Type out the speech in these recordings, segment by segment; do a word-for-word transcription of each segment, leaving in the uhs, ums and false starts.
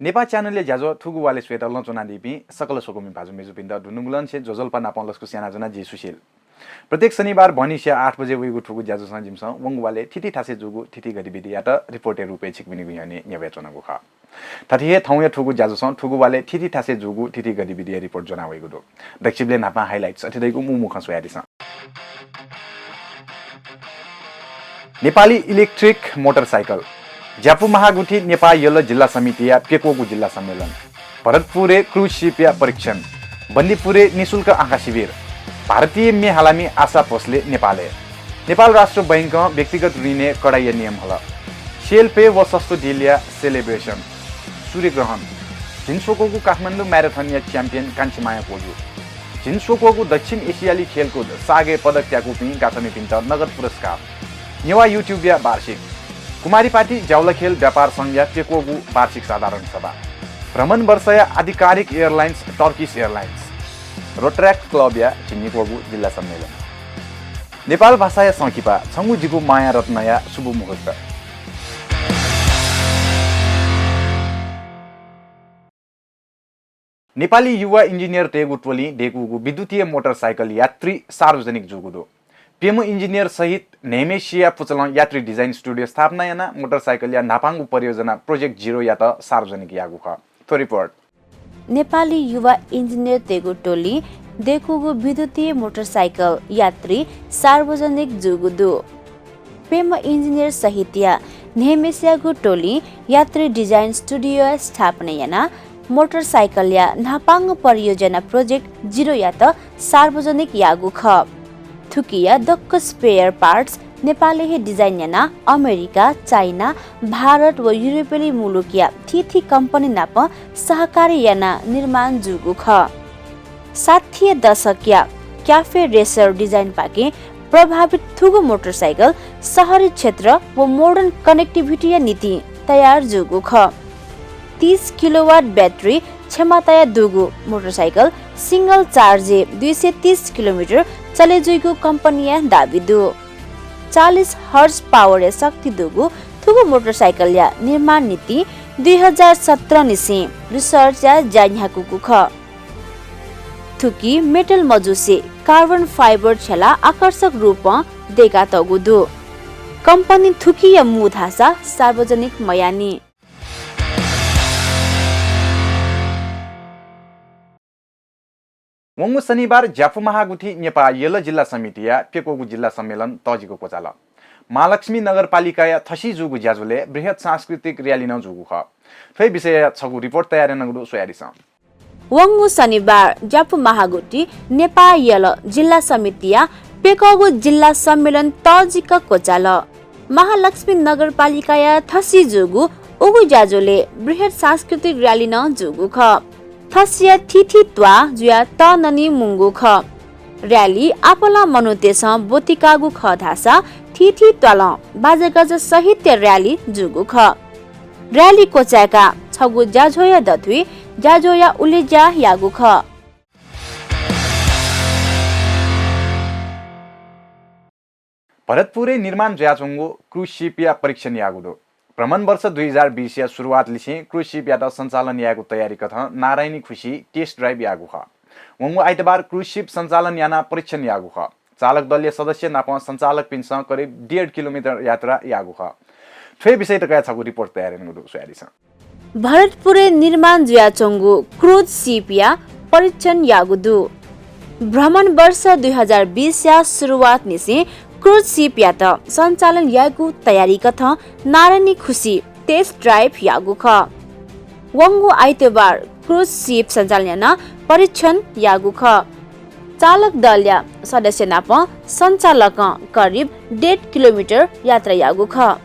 नेपाः च्यानलया ज्याझ्वः थुगु वालय् स्वयेत लँ च्वनादीपिं सकल स्वकुमि भाजु मय्जुपिन्त दुनुगलंनिसें ज्वजलपा नापं लसकुस यानाच्वना जि सुशील। प्रत्येक शनिबार बहनिसिया आठ बजे वइगु थुगु ज्याझ्वःसं जिमिसं वंगु वालय् थीथी थासय् जूगु थीथी गतिविधियात रिपोर्टया रूपय् छिकपिनिगु न्ह्यःने न्ह्यब्वयाच्वनागु खः। थथे हे थौंया थुगु ज्याझ्वःसं थुगु वालय् थीथी थासय् जूगु थीथी गतिविधिया रिपोर्ट ज्वनावइगु दु। दक्वसिबलय् न्हापां highlights अथे धइगु मू मू खँ स्वयादिसँ। Nepali electric motorcycle। ज्यापु महागुथि नेपाः यल जिल्ला समितिया प्यक्वःगु जिल्ला सम्मेलन। भरतपुरय् cruise ship या परीक्षण। बन्दीपुरय् निशुल्क आँखा शिविर। भारतीय म्ये हालामि आशा भोसले नेपालय्। नेपाल राष्ट्र बैंकं व्यक्तिगत ऋणय् कडाइया नियम हल। सेल पे व सस्तो deal या celebration। सूर्यग्रहण। झिंस्वक्वःगु काठमाडौं marathon या champion कान्छीमाया क्वजु। झिंस्वक्वःगु दक्षिण एसियाली खेलकुद सागय् पदक त्याकूपिं गाथमिपिन्त नगद पुरस्कार। नेवाः YouTube या वार्षिक। कुमारी पाटी ज्यावला खेल व्यापार संघया प्यक्वःगु वार्षिक साधारण सभा। भ्रमण वर्षया आधिकारिक airlines Turkish Airlines। Rotaract Club या झिंनिक्वःगु जिल्ला सम्मेलन। नेपाल भाषाया संकिपा, छंगु जिगु माया रत्नया शुभ मुहूर्त। नेपाली युवा इन्जिनियरतय्गु टोलिं दय्कूगु विद्युतीय मोटरसाइकल यात्री सार्वजनिक जूगु दु। प्यम्ह इन्जिनियर सहित न्हय्म्हय्सिया पुचलं यात्री design studio स्थापना यानाः मोटरसाइकलया न्हापांगु परियोजना Project Zero यात सार्वजनिक याःगु खः। थ्व रिपोर्ट। नेपाली युवा इन्जिनियरतय्गु टोलिं दय्कूगु विद्युतीय मोटरसाइकल यात्री सार्वजनिक जूगु दु। प्यम्ह इन्जिनियर सहितया न्हय्म्हय्सियागु टोलिं यात्री design studio स्थापना यानाः मोटरसाइकलया न्हापांगु परियोजना Project Zero यात सार्वजनिक याःगु खः। थुकिया दक्व spare parts नेपालय् हे design यानाः अमेरिका, चाइना, भारत व युरोपेली मुलुकया थीथी कम्पनी नाप सहकारी यानाः निर्माण जूगु खः। साठीया दशकया Cafe Racer design पाखें प्रभावित थुगु मोटरसाइकल शहरी क्षेत्र व modern connectivity या निंतिं तयार जूगु खः। तीस किलोवाट battery क्षमताया दुगु मोटरसाइकल single charge य् दुई सय तीस किलोमिटर चले जुइगु कम्पनीया दाबी दु। चालिस horse power या शक्ति दुगु थुगु मोटरसाइकलया निर्माण निंतिं दुई हजार सत्र निसें research या ज्या न्ह्याकूगु खः। थुकी metal मजुसे carbon fiber छ्यलाः आकर्षक रूपं दय्कातःगु दु। कम्पनी थुकिया मू धाःसा सार्वजनिक मयानि। वंगु शनिबार ज्यापु महागुथि नेपाः यल जिल्ला समितिया प्यक्वःगु जिल्ला सम्मेलन तःजिक क्वचाल। महालक्ष्मी नगरपालिकाया थसि जूगु ज्याझ्वलय् बृहत् सांस्कृतिक rally नं जूगु खः। थ्व विषयया छगू रिपोर्ट तयार यानागु दु, स्वयादिसँ। वंगु शनिबार ज्यापु महागुथि नेपाः यल जिल्ला समितिया प्यक्वःगु जिल्ला सम्मेलन तःजिक क्वचाल। महालक्ष्मी नगरपालिकाया थसि जूगु उगु ज्याझ्वलय् बृहत् सांस्कृतिक rally नं जूगु खः। थसिया थीथी त्वाः जुयाः तःननी मुंगु खः। rally आपालं मनूतय्सं ब्वतिकाःगु खः धाःसा थीथी त्वालं बाजागाजा सहितया rally जूगु खः। rally क्वचाय्काः छगू ज्याझ्वःया दथुइ ज्याझ्वःया उलेज्या याःगु खः। भरतपुरय् निर्माण जुयाच्वंगु cruise ship या परीक्षण याःगु दु। भ्रमण वर्ष दुई हजार बीस या सुरुवातलिसें cruise ship यात सञ्चालन यायेगु तयारी कथं नारायणी खुसी test drive याःगु खः। वंगु आइतबार cruise ship सञ्चालन यानाः परीक्षण याःगु खः। चालक दलया सदस्य नाप सञ्चालकपिन्सं करिब डेढ किलोमिटर यात्रा याःगु खः। थ्व विषय तकया छगू रिपोर्ट तयार यानागु दु, स्वयादिसँ। भरतपुरय् निर्माण जुयाच्वंगु cruise ship या परीक्षण याःगु दु। भ्रमण वर्ष दुई हजार बीस या सुरुवातनिसें cruise ship यात सञ्चालन यायेगु तयारी कथं नारायणी खुसी test drive याःगु खः। वंगु आइतबार cruise ship सञ्चालन यानाः परीक्षण याःगु खः। चालक दलया सदस्य नाप सञ्चालकं करिब डेढ किलोमिटर यात्रा याःगु खः।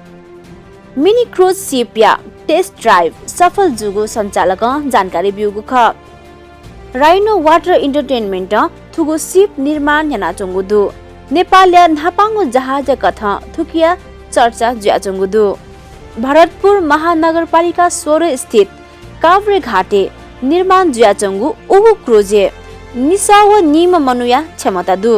Mini cruise ship या test drive सफल जूगु सञ्चालकं जानकारी ब्यूगु खः। Rhino Water Entertainment ं थुगु ship निर्माण यानाच्वंगु दु। नेपालया न्हापांगु जहाजया कथं थुकिया चर्चा जुयाच्वंगु दु। भरतपुर महानगरपालिका सोह्र स्थित काभ्रेघाटय् निर्माण जुयाच्वंगु उगु cruise य् निसः व निम्ह मनूया क्षमता दु।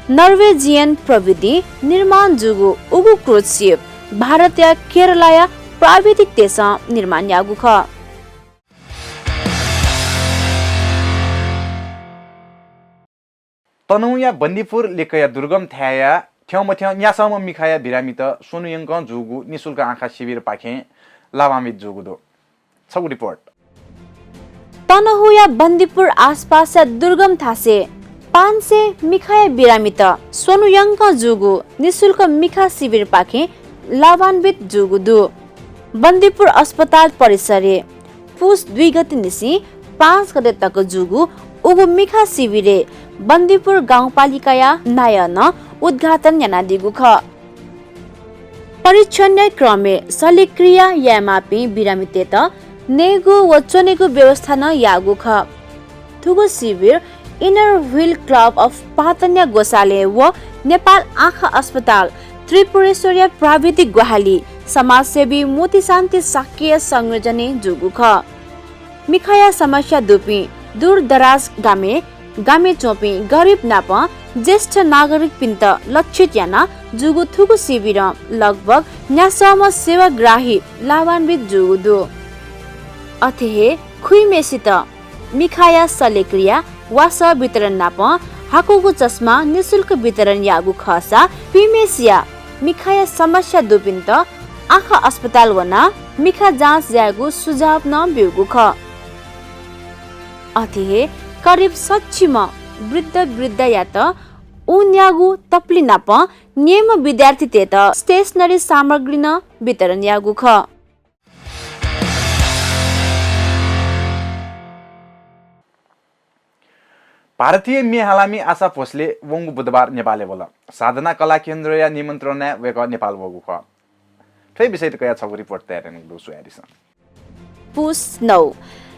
Norwegian प्रविधिं निर्माण जूगु उगु cruise ship भारतया केरलाया प्राविधिकतय्सं निर्माण याःगु खः। तनहुँया बन्दीपुर लिक्कया दुर्गम थाय्‌या थ्यंमथ्यं न्यासःम्ह मिखाया बिरामीत स्वन्हु यंकं जूगु निशुल्क आँखा शिविरपाखें लाभान्वित जूगु दु। छगू रिपोर्ट। तनहुँया बन्दीपुर आसपासया दुर्गम थासय् पाँच सय मिखाया बिरामीत स्वन्हु यंकं जूगु निशुल्क मिखा शिविरपाखें लाभान्वित जूगु दु। बन्दीपुर अस्पताल परिसरय् पुस दुई गते निसें पाँच गते तक जूगु उगु मिखा शिविरय् बन्दीपुर गाउँपालिकाया नायलं उद्घाटन यानादीगु खः। परीक्षणया क्रमय् शल्यक्रिया यायेमाःपिं बिरामीतय्त नयेगु व च्वनेगु व्यवस्था नं याःगु खः। थुगु शिविर Inner Wheel Club of पाटनया ग्वसालय् व नेपाल आँखा अस्पताल त्रिपुरेश्वरया प्राविधिक ग्वाहालि समाजसेवी मोतीशान्ति शाक्यया संयोजनय् जूगु खः। मिखाया समस्या दुपिं, दूरदराज गामय्, गामय् च्वंपिं गरिब नापं ज्येष्ठ नागरिकपिन्त लक्षित यानाः जूगु थुगु शिविरं लगभग न्यासःम्ह सेवाग्राही लाभान्वित जूगु दु। अथे हे खुइम्हय्सित मिखाया शल्यक्रिया, वासः वितरण नापं हाकुगु चस्मा निशुल्क वितरण याःगु खःसा प्यम्हय्सिया मिखाया समस्या दुपिन्त आँखा अस्पताल वनाः मिखा जाँच यायेगु सुझाव नं ब्यूगु खः। अथे हे करिब सच्छि म्ह वृद्ध वृद्धायात उन्यागु तप्लि नापं निम्ह विद्यार्थीतय्त stationery सामग्री नं वितरण याःगु खः। भारतीय म्ये हालामि आशा भोसले वंगु बुधबार नेपालय् वल। साधना कला केन्द्रया निमन्त्रणाय् वय्कः नेपाल वःगु खः। थ्व विषयत कयाः छगू रिपोर्ट तयार यानागु दु, स्वयादिसँ। पुस नौ।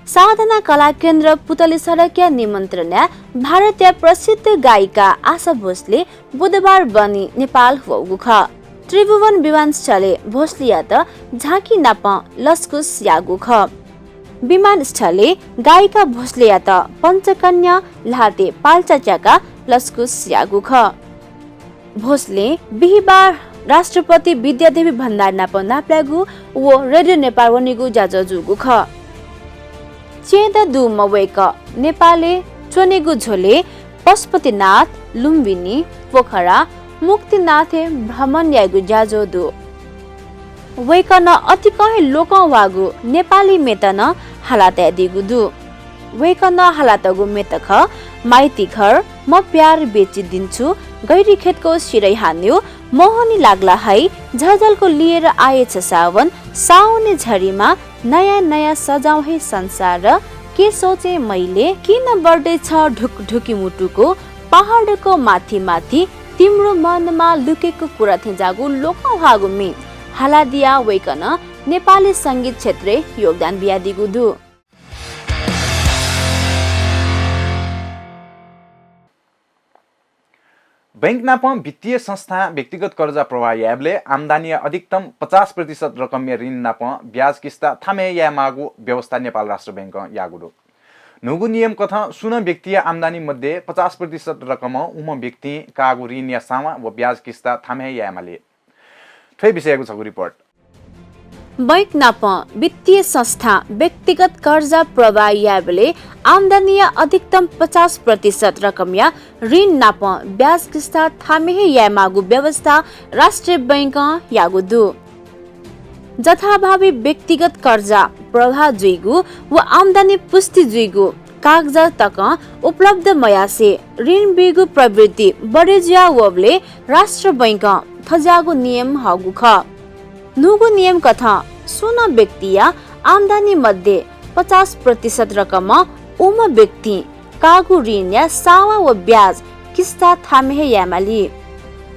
साधना कला केन्द्र पुतली सडकया निमन्त्रणाय् भारतया प्रसिद्ध गायिका आशा भोसले बुधबार बहनी नेपाल वःगु खः। त्रिभुवन विमानस्थलय् भोसलेयात झाँकी नापं लसकुस याःगु खः। विमानस्थलय् गायिका भोसलेयात पञ्चकन्या ल्हातय् पाल्चा त्याकाः लसकुस याःगु खः। भोसलें बिहिबार राष्ट्रपति विद्यादेवी भण्डारी नाप नापलायेगु व रेडियो नेपाल वनेगु ज्याझ्वः जूगु खः। च्यय्‌दँ दुम्ह वय्कः नेपालय् च्वनेगु झ्वलय् पशुपतिनाथ, लुम्बिनी, पोखरा, मुक्तिनाथय् भ्रमण यायेगु ज्याझ्वः दु। वय्कलं अतिकं हे लोकंह्वाःगु नेपाली म्येत नं हाला तयादीगु दु। वय्कलं हालातःगु म्येत खः, माइती घर, म प्यार बेची दिन्छु, गैरी खेतको सिरैहान्यु, मोहनी लाग्ला है, झलझलको लिएर आएछ सावन, साउने झरीमा, नयाँ नयाँ सजाऊँ है संसार, के सोचेँ मैले, किन बढ्दैछ ढुकढुकी मुटुको, पहाडको माथि माथि, तिम्रो मनमा लुकेको कुरा थेंजाःगु लोकंह्वाःगु म्ये हालादियाः वय्कलं नेपाली संगीत क्षेत्रय् योगदान बियादीगु दु। बैंक नाप वित्तीय संस्थां व्यक्तिगत कर्जा प्रवाह यायेबलय् आम्दानीया अधिकतम पचास प्रतिशत रकमया ऋण नाप ब्याज किस्ता थामे यायेमाःगु व्यवस्था नेपाल राष्ट्र बैंकं याःगु दु। न्हूगु नियम कथं सुं नं व्यक्तिया आम्दानी मध्ये पचास प्रतिशत रकमं उम्ह व्यक्तिं काःगु ऋणया सावां व ब्याज किस्ता थामे यायेमाली। थ्व विषयगु छगू रिपोर्ट। बैंक नाप वित्तीय संस्थां व्यक्तिगत कर्जा प्रवाह यायेबलय् आम्दानीया अधिकतम पचास प्रतिशत रकमया ऋण नाप ब्याज किस्ता थामे हे यायेमाःगु व्यवस्था राष्ट्रिय बैंकं याःगु दु। जथाभावी व्यक्तिगत कर्जा प्रवाह जुइगु व आम्दानी पुष्टि जुइगु कागजात तकं उपलब्ध मयासें ऋण बीगु प्रवृत्ति बढे जुया वःबलय् राष्ट्र बैंकं थज्याःगु नियम हःगु खः। न्हूगु नियम कथं सुं नं व्यक्तिया आम्दानी मध्ये पचास प्रतिशत रकमं उम्ह व्यक्तिं काःगु ऋणया सावां व ब्याज किस्ता थामे हे यायेमाली।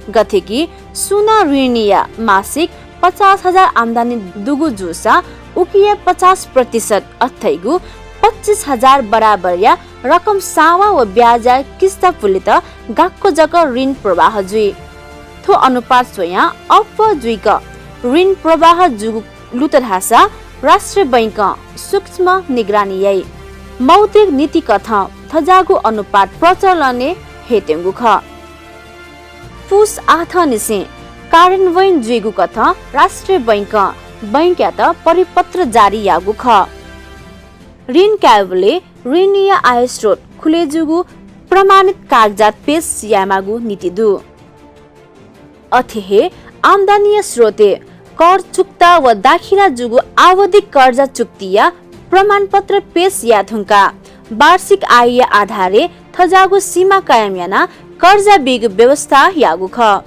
गथे कि सुं नं ऋणीया मासिक पचास हजार आम्दानी दुगु जूसा उकिया पचास प्रतिशत अथेगु पच्चिस हजार बराबरया रकम सावां व ब्याजया किस्ता पुलेत गाक्क जक ऋण प्रवाह जुइ। थ्व अनुपात स्वयां अप्वः जुइक ऋण प्रवाह जूगु लुत धाःसा राष्ट्रिय बैंकं सूक्ष्म निगरानी याइ। मौद्रिक नीति कथं थज्याःगु अनुपात प्रचलनय् हयेत्यंगु खः। पुस आठंनिसें कार्यान्वयन जुइगु कथं राष्ट्रिय बैंकं बैंकयात परिपत्र जारी याःगु खः। ऋण कायेबलय् ऋणीया आय स्रोत खुले जूगु प्रमाणित कागजात पेश यायेमाःगु नीति दु। अथे हे आम्दानीया स्रोतय् कर चुक्ता व दाखिला जूगु आवधिक कर्जा चुक्तिया प्रमाणपत्र पेश याये धुंकाः वार्षिक आयया आधारय् थज्याःगु सीमा कायम यानाः कर्जा बीगु व्यवस्था याःगु खः।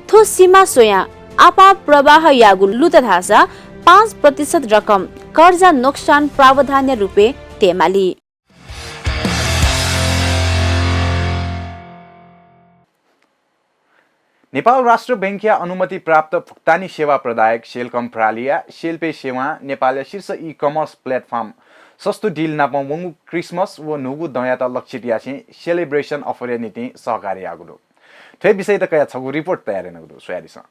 थ्व सीमा स्वयाः आपाः प्रवाह याःगु लुत धाःसा पाँच प्रतिशत रकम कर्जा नोक्सान प्रावधानया रूपय् तयेमाली। नेपाल राष्ट्र बैंकया अनुमति प्राप्त भुक्तानी सेवा प्रदायक सेलकम प्रालिया सेलपे सेवां नेपालया शीर्ष ई-कमर्स प्लेटफर्म सस्तो डिल नाप वंगु क्रिसमस व न्हूगु दँयात लक्षित यासें सेलिब्रेसन अफरया निंतिं सहकार्य याःगु दु। थ्व विषयत कयाः छगू रिपोर्ट तयार यानागु दु, स्वयादिसँ।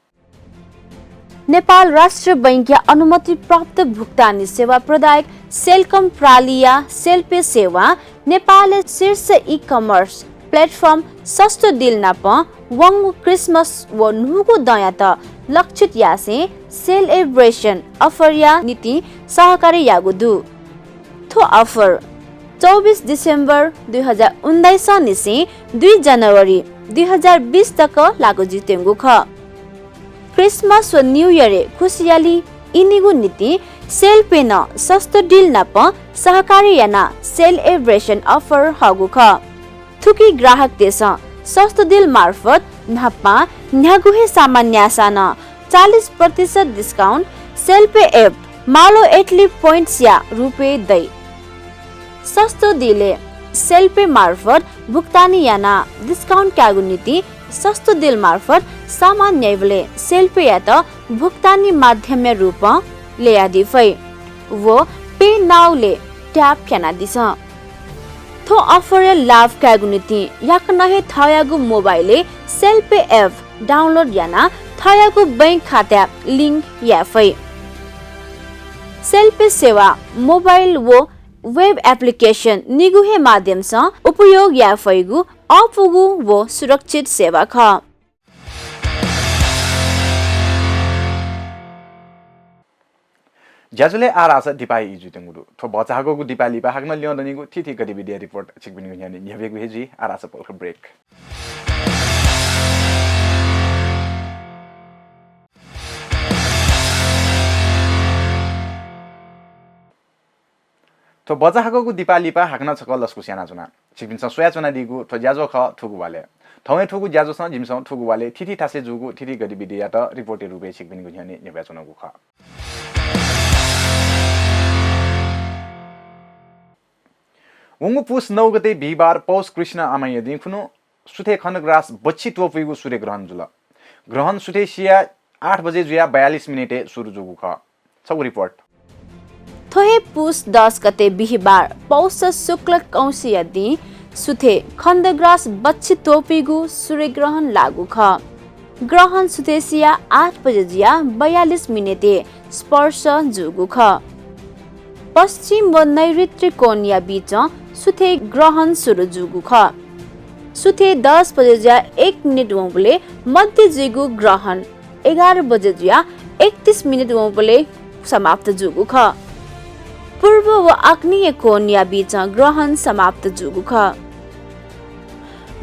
नेपाल राष्ट्र बैंकया अनुमति प्राप्त भुक्तानी सेवा प्रदायक सेलकम प्रालिया सेलपे सेवां नेपालया शीर्ष ई-कमर्स प्लेटफर्म सस्तो डिल नाप वंगु क्रिसमस व न्हूगु दँयात लक्षित यासें सेलिब्रेसन अफरया निंतिं सहकार्य याःगु दु। थ्व अफर चौबिस डिसेम्बर दुई हजार उन्नाइस निसें दुई जनवरी दुई हजार बिस तक लागू जुइत्यंगु खः। क्रिसमस व न्यू इयरय् खुसियाली इनेगु निंतिं सेलपें नं सस्तो डिल नाप सहकार्य यानाः सेलिब्रेसन अफर हःगु खः। थुकी ग्राहकतय्सं सस्तो डिल मार्फत न्हापां न्ह्यागु हे सामान न्याःसा नं चालिस प्रतिशत डिस्काउन्ट सेलपे एप मालो एटली पोइन्ट्सया रूपय् दइ। सस्तो डिलय् सेलपे मार्फत भुक्तानी यानाः डिस्काउन्ट कायेगु निंतिं सस्तो डिल मार्फत सामान न्याइबलय् सेलपेयात भुक्तानी माध्यमया रूपं ल्ययादी फइ व पे नाउलय् ट्याप यानादिसँ। थ्व अफरया लाभ कायेगु निंतिं याकनं हे थःयागु मोबाइलय् सेलपे एप डाउनलोड यानाः थःयागु बैंक खाताय् लिंक याये फइ। सेलपे सेवा मोबाइल व वेब एप्लिकेसन निगू हे माध्यमसं उपयोग याये फइगु अःपुगु व सुरक्षित सेवा खः। ज्याझ्वलय् आः धाःसा दिपाया ई जुइत्यंगु दु। थ्व भचा हाकःगु दिपा लिपा हाकनं ल्यं दनिगु थीथी गतिविधिया रिपोर्ट छिकपिनिगु न्ह्यःने न्ह्यब्वयेगु हे जुइ। आः धाःसा पलख ब्रेक। थ्व भचा हाकःगु दिपा लिपा हाकनं छकः लसकुस यानाच्वना। छिकपिन्सं स्वयाच्वनादीगु थ्व ज्याझ्वः खः थुगु वालय्। थौंया थुगु ज्याझ्वःसं जिमिसं थुगु वालय् थीथी थासय् जूगु थीथी गतिविधियात रिपोर्टया रूपय् छिकपिनिगु न्ह्यःने न्ह्यब्वयाच्वनागु खः। वंगु पुस नौ गते बिहिबार पौष कृष्ण आमाया दिं खुन्हु सुथय् खण्डग्रास बच्छि त्वपुइगु सूर्यग्रहण जुल। ग्रहण सुथय् सिया आठ बजे जुयाः बयालिस मिनेटय् सुरु जूगु खः। छगू रिपोर्ट। थ्व हे पुस दस गते बिहिबार पौष शुक्ल कौंसिया दिं सुथय् खण्डग्रास बच्छि त्वपुइगु सूर्यग्रहण लाःगु खः। ग्रहण सुथय् सिया आठ बजे जुयाः बयालिस मिनेटय् स्पर्श जूगु खः। पश्चिम व नैऋत्य कोणया बीचं सुथय् ग्रहण सुरु जूगु खः। सुथय् दस बजे जुयाः एक मिनेट वंबलय् मध्य जुइगु ग्रहण एघार बजे जुयाः एकतीस मिनेट वंबलय् समाप्त जूगु खः। पूर्व व आग्नेय कोणया बीचं ग्रहण समाप्त जूगु खः।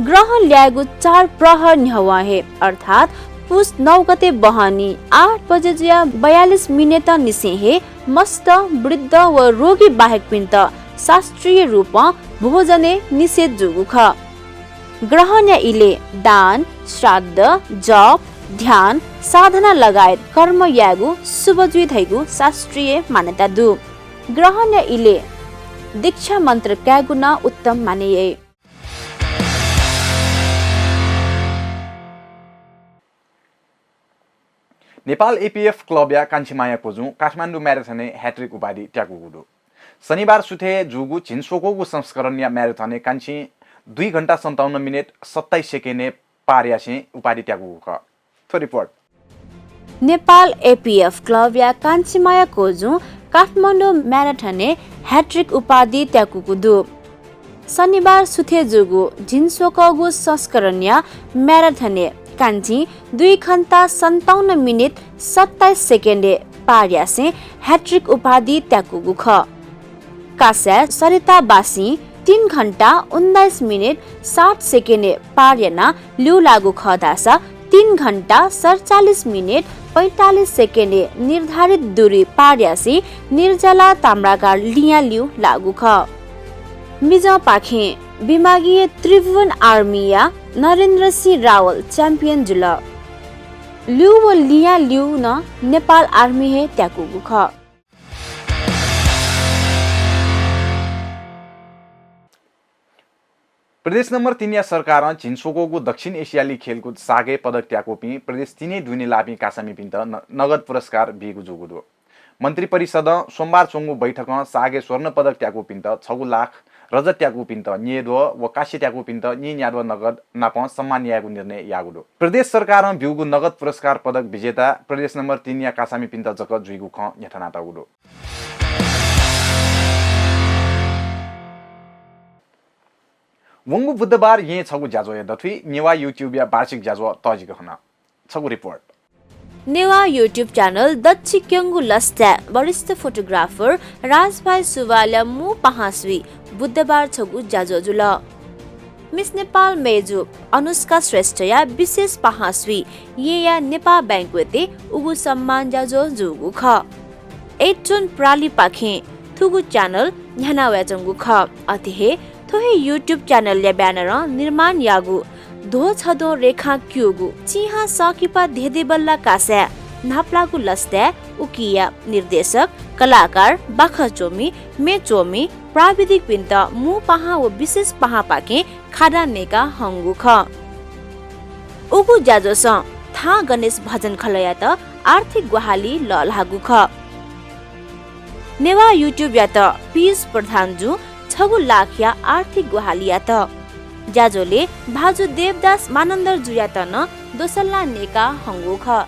ग्रहण ल्यायेगु चार प्रहर न्ह्यवं हे अर्थात् पुस नौ गते बहनी आठ बजे जुयाः बयालिस मिनेट निसें हे मस्त, वृद्ध व रोगी बाहेकपिन्त शास्त्रीय रूपं भोजनय् निषेध जूगु खः। ग्रहणया इलय् दान, श्राद्ध, जप, ध्यान, साधना लगायत कर्म यायेगु शुभ जुइ धइगु शास्त्रीय मान्यता दु। ग्रहणया इलय् दीक्षा मन्त्र कायेगु नं उत्तम माने याइ। नेपाल एपीएफ क्लबया कान्छीमाया कोजुं काठमाडौं म्याराथनय् ह्याट्रिक उपाधि त्याकूगु दु। शनिबार सुथय् जूगु झिंस्वक्वःगु संस्करणया म्याराथनय् कान्छीं दुई घण्टा सन्ताउन्न मिनेट सत्ताइस सेकेन्डय् पार यासें उपाधि त्याकूगु खः। थ्व रिपोर्ट। नेपाल एपीएफ क्लबया कान्छीमाया कोजुं काठमाडौं म्याराथनय् ह्याट्रिक उपाधि त्याकूगु दु। शनिबार सुथय् जूगु झिंस्वक्वःगु संस्करणया म्याराथनय् कान्छीं दुई घण्टा सन्ताउन्न मिनेट सत्ताइस सेकेन्डय् पार यासें ह्याट्रिक उपाधि त्याकूगु खः। कासाय् सरिता बासीं तीन घण्टा उन्नाइस मिनेट सात सेकेन्डय् पार यानाः ल्यू लाःगु खः धाःसा तीन घण्टा सतचालिस मिनेट पैंतालिस सेकेन्डय् निर्धारित दूरी पार यासें निर्जला ताम्राकार लियां ल्यू लाःगु खः। मिजंपाखें विभागीय त्रिभुवन आर्मीया नरेन्द्र सिंह रावल च्याम्पियन जुल। ल्यू व लियां ल्यू नं नेपाल आर्मी हे त्याकूगु खः। प्रदेश नम्बर तीनया सरकारं झिंस्वक्वःगु दक्षिण एसियाली खेलकुद सागय् पदक त्याकूपिं प्रदेश तीनय् दुने लाःपिं कासामिपिन्त न-, नगद पुरस्कार बीगु जूगु दु। मन्त्रिपरिषदं सोमबार च्वंगु बैठकं सागय् स्वर्ण पदक त्याकूपिन्त छगू लाख, रजत त्याकूपिन्त न्यय्द्वः व कांस्य त्याकूपिन्त नीन्याद्वः नगद नापं सम्मान यायेगु निर्णय याःगु दु। प्रदेश सरकारं ब्यूगु नगद पुरस्कार पदक विजेता प्रदेश नम्बर तीनया कासामिपिन्त जक जुइगु खँ न्ह्यथनातःगु दु। वंगु बुधबार येँ छगू ज्याझ्वःया दथुइ नेवाः YouTube-या वार्षिक ज्याझ्वः तःजिक हन। छगू रिपोर्ट। नेवाः YouTube च्यानल दच्छि क्यंगु लसताय् वरिष्ठ फोटोग्राफर राजभाइ सुवालया मू पाहांस्वी बुधबार छगू ज्याझ्वः जुल। मिस नेपाल मय्जु अनुष्का श्रेष्ठया विशेष पाहांस्वी येँया नेपाः बैंक्वेटय् उगु सम्मान ज्याझ्वः जूगु खः। एट्रोन प्रालिपाखें थुगु च्यानल न्ह्याना वयाच्वंगु खः। अथे हे थ्व हे YouTube च्यानलया ब्यानरं निर्माण याःगु ध्वछद्वं रेखां क्यूगु चिहां सःकिपा धेदेबल्ला कासाय् न्हापालागु लसताय् उकिया निर्देशक, कलाकार, बाखं च्वमि, म्ये च्वमि, प्राविधिकपिन्त मू पाहां व विशेष पाहांपाखें खादा नयेका हंगु खः। उगु ज्याझ्वलं थां गणेश भजन खलःयात आर्थिक ग्वाहालि लःल्हाःगु खः। नेवाः YouTube-यात पीयूष प्रधान जुं छगू लाखया आर्थिक ग्वाहालि यात। ज्याझ्वलय् भाजु देवदास मानन्धर जुयात नं दोसल्ला नयेका हंगु खः।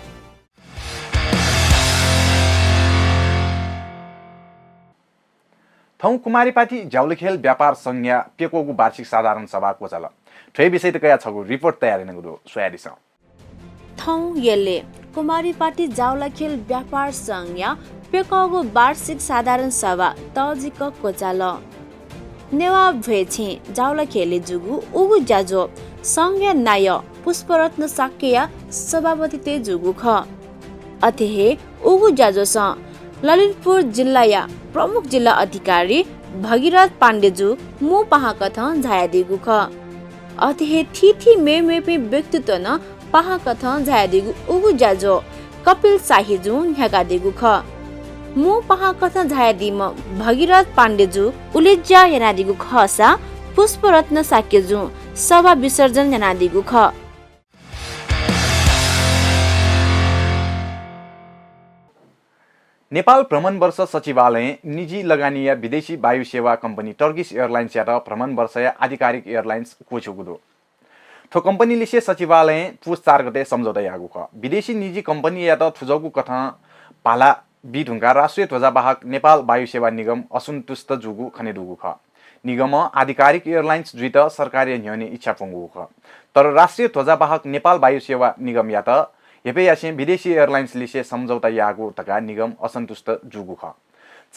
थौं कुमारीपाटी ज्याउलाखेल व्यापार संघया प्यक्वःगु वार्षिक साधारण सभा क्वचाल। थ्व हे विषयत कयाः छगू रिपोर्ट तयार यानागु दु, स्वयादिसँ। थौं यलय् कुमारीपाटी ज्याउलाखेल व्यापार संघया प्यक्वःगु वार्षिक साधारण सभा तःजिक क्वचाल। नेवाः भ्वय् छेँ ज्याउलाखेलय् जूगु उगु ज्याझ्वः संघया नायः पुष्परत्न शाक्यया सभापतित्वय् जूगु खः। अथे हे उगु ज्याझ्वलं ललितपुर जिल्लाया प्रमुख जिल्ला अधिकारी भगीरथ पाण्डे जु मू पाहांकथं झायादीगु खः। अथे हे थीथी मेमेपिं व्यक्तित्व नं पाहांकथं झायादीगु उगु ज्याझ्वः कपिल शाही जुं न्ह्याकादीगु खः। मू पाहांकथं झायादीम्ह भगीरथ पाण्डे जु उलेज्या यानादीगु खःसा पुष्परत्न शाक्य जुं सभा विसर्जन यानादीगु खः। नेपाल भ्रमण वर्ष सचिवालयं निजी लगानीया विदेशी वायुसेवा कम्पनी टर्किस एयरलाइन्सयात भ्रमण वर्षया आधिकारिक एयरलाइन्स क्वछ्यूगु दु। थ्व कम्पनीलिसे सचिवालयं पुस चार गते सम्झौता याःगु खः। विदेशी निजी कम्पनीयात थुजःगु कथं भाला बी धुंकाः राष्ट्रिय ध्वजावाहक नेपाल वायुसेवा निगम असन्तुष्ट जूगु खनेदुगु खः। निगमं आधिकारिक एयरलाइन्स जुइत सरकारया न्ह्यःने इच्छा प्वंगु खः। तर राष्ट्रिय ध्वजावाहक नेपाल वायुसेवा निगमयात हेपय् यासें विदेशी एयरलाइन्सलिसे सम्झौता याःगु धकाः निगम असन्तुष्ट जूगु खः।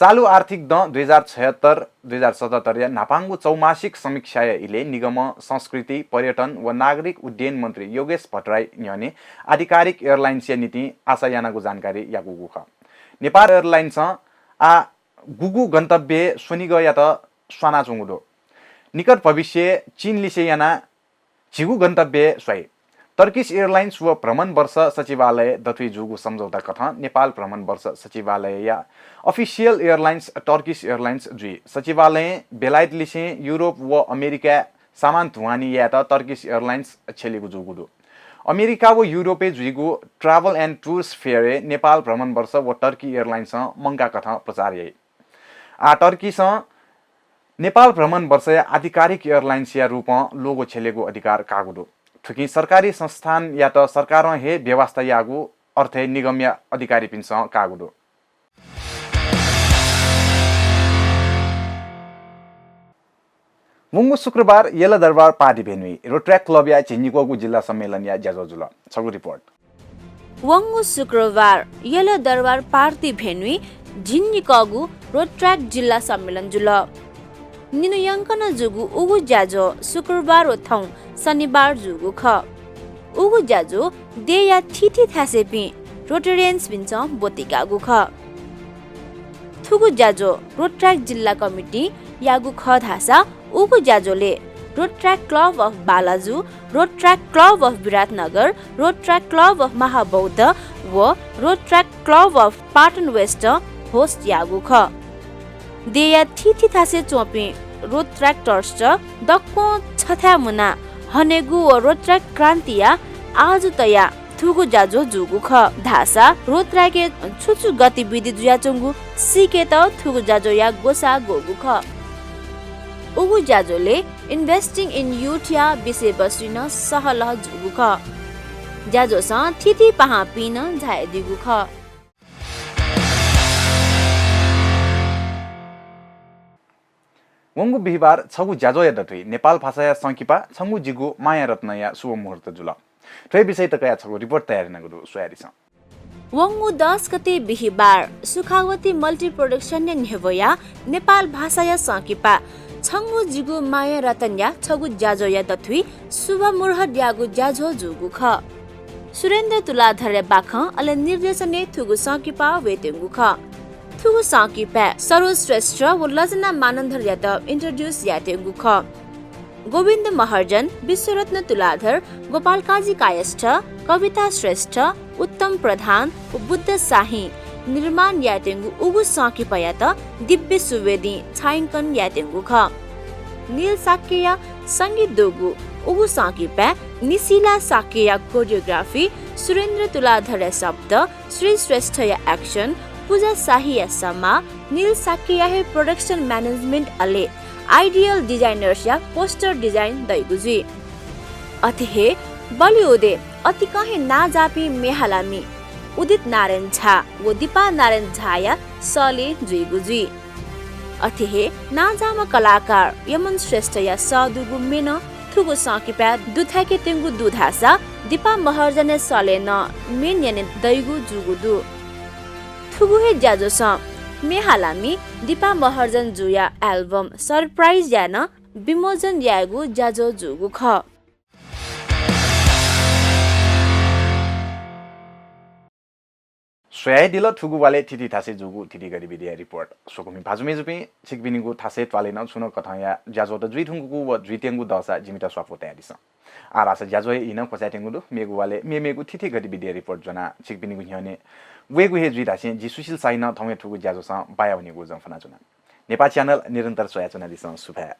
चालु आर्थिक दँ दुई हजार छयहत्तर दुई हजार सतहत्तरया न्हापांगु चौमासिक समीक्षाया इलय् निगमं संस्कृति, पर्यटन व नागरिक उड्डयन मन्त्री योगेश भट्टराई न्ह्यःने आधिकारिक एयरलाइन्सया निंतिं आशा यानागु जानकारी याकूगु खः। नेपाल एयरलाइन्सं आः गुगु गन्तव्यय् स्वनिगःयात स्वानाच्वंगु दु। निकट भविष्यय् चीनलिसे यानाः झिगू गन्तव्यय् स्वाइ। टर्किस एयरलाइन्स व भ्रमण वर्ष सचिवालय दथुइ जूगु सम्झौता कथं नेपाल भ्रमण वर्ष सचिवालयया अफिसियल एयरलाइन्स टर्किस एयरलाइन्स जुइ। सचिवालयं बेलायतलिसें युरोप व अमेरिकाय् सामान ढुवानी यायेत टर्किस एयरलाइन्स छ्यलीगु जूगु दु। अमेरिका व युरोपय् जुइगु travel and tours fair-य् नेपाल भ्रमण वर्ष व टर्की एयरलाइन्सं मंकाः कथं प्रचार याइ। आः टर्कीसं नेपाल भ्रमण वर्षया आधिकारिक एयरलाइन्सया रूपं लोगो छ्यलेगु अधिकार काःगु दु। थुकिं सरकारी संस्थानयात सरकारं हे व्यवस्था याःगु अर्थय् निगमया अधिकारीपिन्सं काःगु दु। वंगु शुक्रबार यलदरबार पादी भेन्युइ रोट्र्याक क्लबया झिंनिक्वःगु जिल्ला सम्मेलनया ज्याझ्वः जुल। छगू रिपोर्ट। वंगु शुक्रबार यल दरबार पार्टी भेन्युइ झिंनिकःगु रोटट्र्याक जिल्ला सम्मेलन जुल। निन्हु यंकनं जूगु उगु ज्याझ्वः शुक्रबार व थौं शनिबार जूगु खः। उगु ज्याझ्वः देय्‌या थीथी थासय्‌पिं रोटेरियन्सपिन्सं ब्वतिकाःगु खः। थुगु ज्याझ्वः रोटट्र्याक जिल्ला कमिटिं याःगु खः धाःसा उगु ज्याझ्वलय् रोटट्र्याक क्लब अफ बालाजु, रोटट्र्याक क्लब अफ विराटनगर, रोटट्र्याक क्लब अफ महाबौद्ध व रोटट्र्याक क्लब अफ पाटन वेस्टं होस्ट याःगु खः। देय्‌या थीथी थासय् च्वंपिं रोटट्र्याक्टर्सत दक्वं छथाय् मुनाः हनेगु व रोटट्र्याक क्रान्तिया आजु तयाः थुगु ज्याझ्वः जूगु खः धाःसा रोटट्र्याकय् छु छु गतिविधि जुयाच्वंगु सीकेत थुगु ज्याझ्वःया ग्वसाः ग्वःगु खः। उगु ज्याझ्वलय् Investing in Youth या विषयवस्तुइ नं सहलह जूगु खः। ज्याझ्वलं थीथी पाहांपिं नं झायादीगु खः। वंगु बिहिबार छगू ज्याझ्वःया दथुइ नेपाल भाषाया संकिपा छंगु जिगु माया रत्नया शुभ मुहूर्त जुल। थ्व विषयत कयाः छगू रिपोर्ट तयार यानागु दु, स्वयादिसँ। वंगु दस गते बिहिबार सुखावती मल्टी प्रोडक्सनया न्ह्यब्वया नेपाल भाषाया संकिपा छंगु जिगु माया रत्नया छगू ज्याझ्वःया दथुइ शुभ मुहूर्त याःगु ज्याझ्वः जूगु खः। सुरेन्द्र तुलाधरया बाखं अले निर्देशनय् थुगु संकिपा वयेत्यंगु खः। थुगु संकिपाय् सरोज श्रेष्ठ व लजना मानन्धरयात introduce यायेत्यंगु खः। गोविन्द महर्जन, विश्वरत्न तुलाधर, गोपालकाजी कायस्थ, कविता श्रेष्ठ, उत्तम प्रधान व बुद्ध शाहीं निर्माण यायेत्यंगु उगु संकिपायात दिव्य सुवेदीं छायांकन यायेत्यंगु खः। नील शाक्यया संगीत दुगु उगु संकिपाय् निशिला शाक्यया choreography, सुरेन्द्र तुलाधरया शब्द, श्री श्रेष्ठया action, पूजा शाहीया समाः, नील शाक्यया हे production management अले Ideal Designers या poster design दइगु जुइ। अथे हे बलिउडय् अतिकं हे नांजाःपिं मेहालामि उदित नारायण झा व दीपा नारायण झाया सलय् जुइगु जुइ। अथे हे नांजाःम्ह कलाकार यमन श्रेष्ठया सः दुगु म्ये नं थुगु संकिपाय् दुथ्याकेत्यंगु दु धाःसा दीपा महर्जनया सलय् नं म्ये न्यने दइगु जूगु दु। थुगु हे ज्याझ्वलं मेहालामि दीपा महर्जन जुया album Surprise या नं विमोचन यायेगु ज्याझ्वः जूगु खः। स्वयादिल थुगु वालय् थीथी थासय् जूगु थीथी गतिविधिया रिपोर्ट। स्वकुमि भाजु मय्‌जुपिं, छिकपिनिगु थासय् त्वालय् नं छुं नं कथंया ज्याझ्वःत जुइधुंकूगु व जुइत्यंगु दःसा जिमित स्वापू तयादिसँ। आः धाःसा ज्याझ्वःया ई नं क्वचायेत्यंगु दु। मेगु वालय् मेमेगु थीथी गतिविधिया रिपोर्ट ज्वनाः छिकपिनिगु न्ह्यःने वयेगु हे जुइ धासें जि सुशील शाही नं थौं हे थुगु ज्याझ्वलं बाया वनेगु जं फ्वनाच्वना। नेपाः च्यानल निरन्तर स्वयाच्वनादिसँ। सुभाय्।